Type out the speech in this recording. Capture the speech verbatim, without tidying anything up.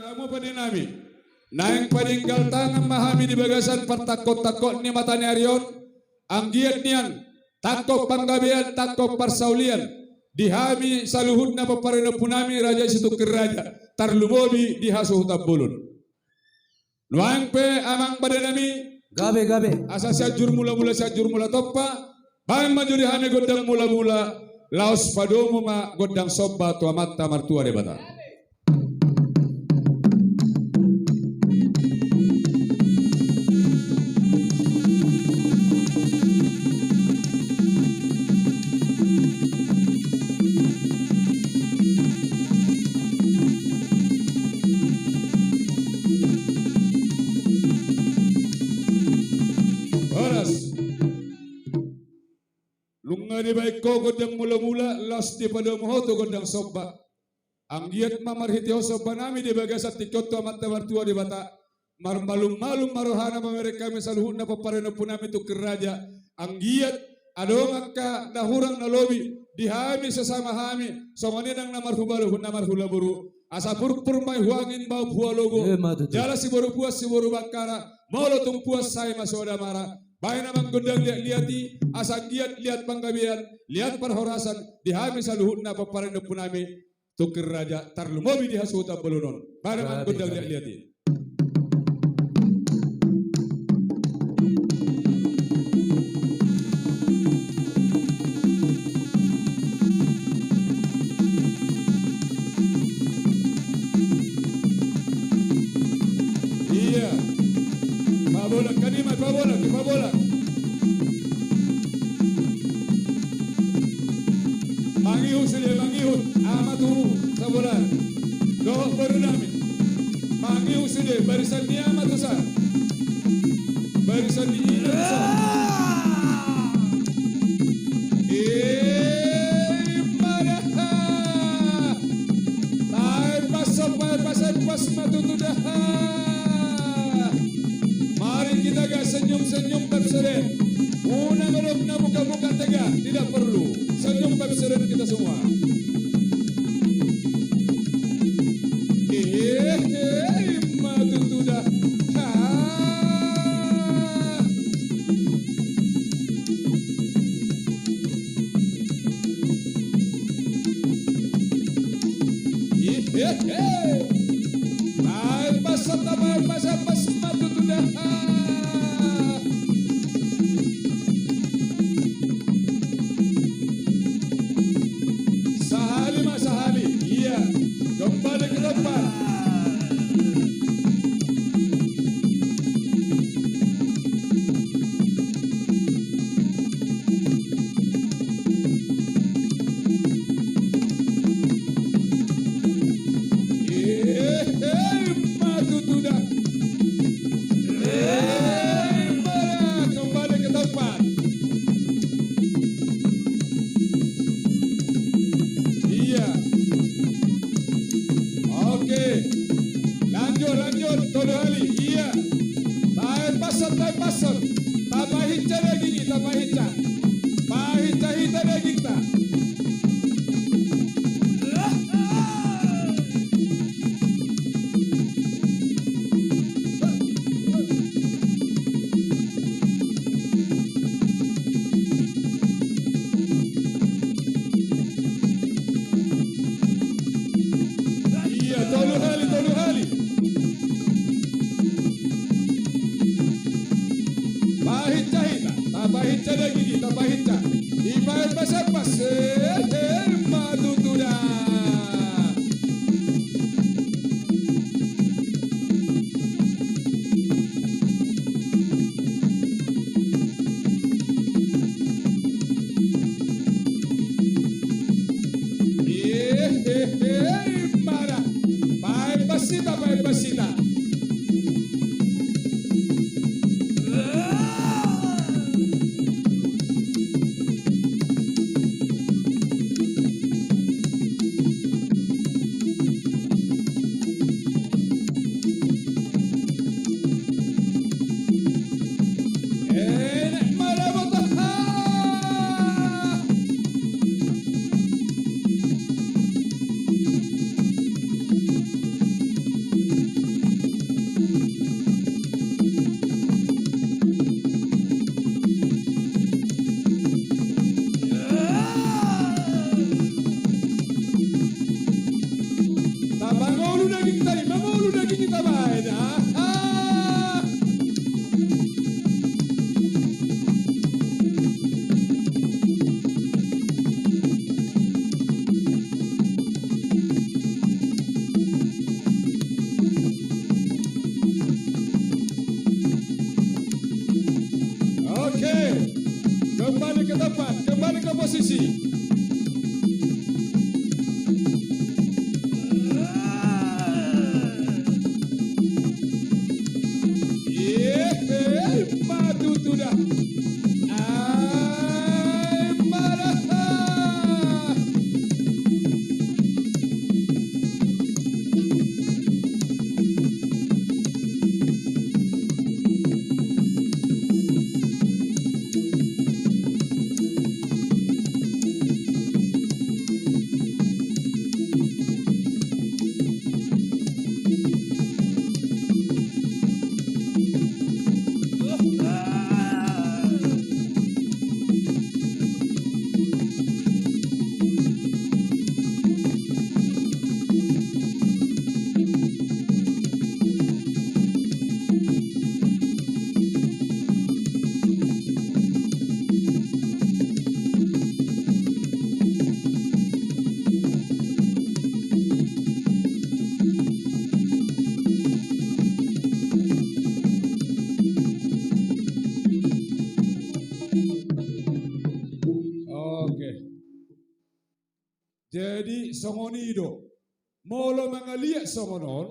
Hamu pande nami, naeng padenggal tangan ma hami di bagasan partangkok-tangkok ni mata ni ari on, anggiat nian tangkok panggabean, tangkok parsaulian di hami saluhutna pomparan ni ompu nami Raja Situngkir Raja, tarlumobi di hasuhuton bolon. Nuaeng pe amang pande nami, gabe, gabe. Asa Sianjur Mulamula, Sianjur Mula Tompa, baen ma jo di hami gondang mulamula, laos padomu ma gondang somba tu Amanta Martua Debata. Horas. Nunga dibaen ho gondang mulamula, laos dipadomu ho tu gondang somba. Anggiat ma marhite ho somba nami di bagasan tingki on tu Amanta Martua Debata, marmalum-malum ma rohana mamereng hami saluhutna pomparan ni ompu nami Situngkir Raja. Anggiat adong angka na hurang na lobi di hami sesama hami, songon i nang na marhubalu, na marhulaboru. Asa purpur ma i huangin, baob hualogo. Ima tutu. Jala siboru puas siboru bangkara, molo tung puas sai ma soada mara. Baen amang gondang liat-liat i, asa anggiat liat panggabean, liat parhorasan di hami saluhutna pomparan ni ompu nami Situngkir Raja, tarlumobi di hasuhuton bolon on. Baen amang gondang liat-liat i. Iya. Pabolak, kan i ma, pabolak, pabolak. Mangihut sude, mangihut. Ama tu sabola. Dohot boru nami. Mangihut sude, barisan ni ama tu sa. Barisan ni ina tu sa. Eh, ima da. Tahe pas, tahe pas, tahe pas ma tutu da. Mari kita ga senyum-senyum, Pepsodent. Unang adong na muka-muka tega, tidak perlu. Senyum, Pepsodent, kita semua. Eh, eh, ima tutu da. Ha. Ih, eh, eh. Tahe pas, tahe pas, tahe pas ma tutu da. Sahali ma, sahali. Iya. Kembali ke tempat. Eh, eh, ima tutu da. Eh, ima da, kembali ke tempat. Iya. Oke. Lanjut, lanjut. Tolu hali. Iya. Tahe pas, tahe pas. Tapahinsa daging i, tapahinsa. Pahinsa hita dagingta. Iya, tolu hali, tolu hali. Pahinsa hita, tapahinsa daging i, tapahinsa. Dipaepas-epas, eh, eh, ima tutu da. Eh, eh, eh, ima da. Paepas hita, paepas hita. Kembali ke tempat, kembali ke posisi. Yeay, matu tuda. Ai, maraha. Oke. Jadi songon i do. Molo mangaliat songon on,